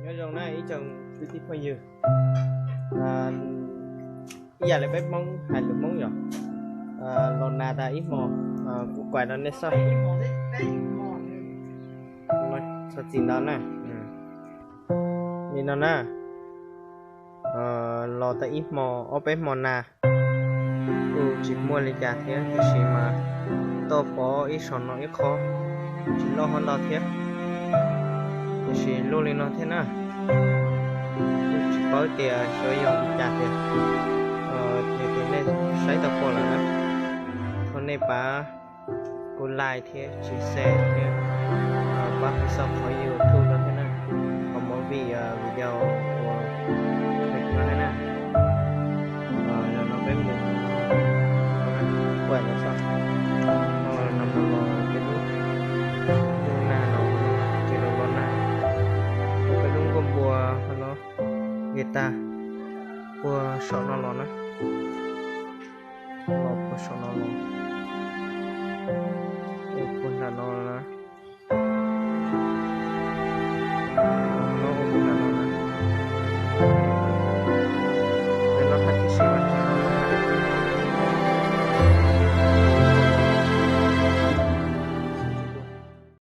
Nyob zoo na ib tsoom kwv tij phooj ywg, ib yam li peb Hmoob hais lus Hmoob yom, los nas tas ib hmo, kuv kuaim rau nej xauj. Txhob txwm ntau na. Li no na, los tas ib hmo ob peb hmo nas, kuj tsis muaj li cas thiab, tiam sis mas tau pov ib saum no ib qho, tsis loj hov ntau thiab, tiam sis luaj li no thiab na. Kuj tsis paub tias xyov yog li cas tiag, ces tias nej saib tau pom lawm na, thov nej pab kuv like thiab share thiab pab peb xauj qhov YouTube no thiab na, qhov movie video uas no thiab na. Yog no peb mus, kuaim los txog no mus los peb lub, lub nag no, ces los los nag, peb lub nkuaj npua no, es tag puag saum no los na, los puag saum no los, puag nram no na.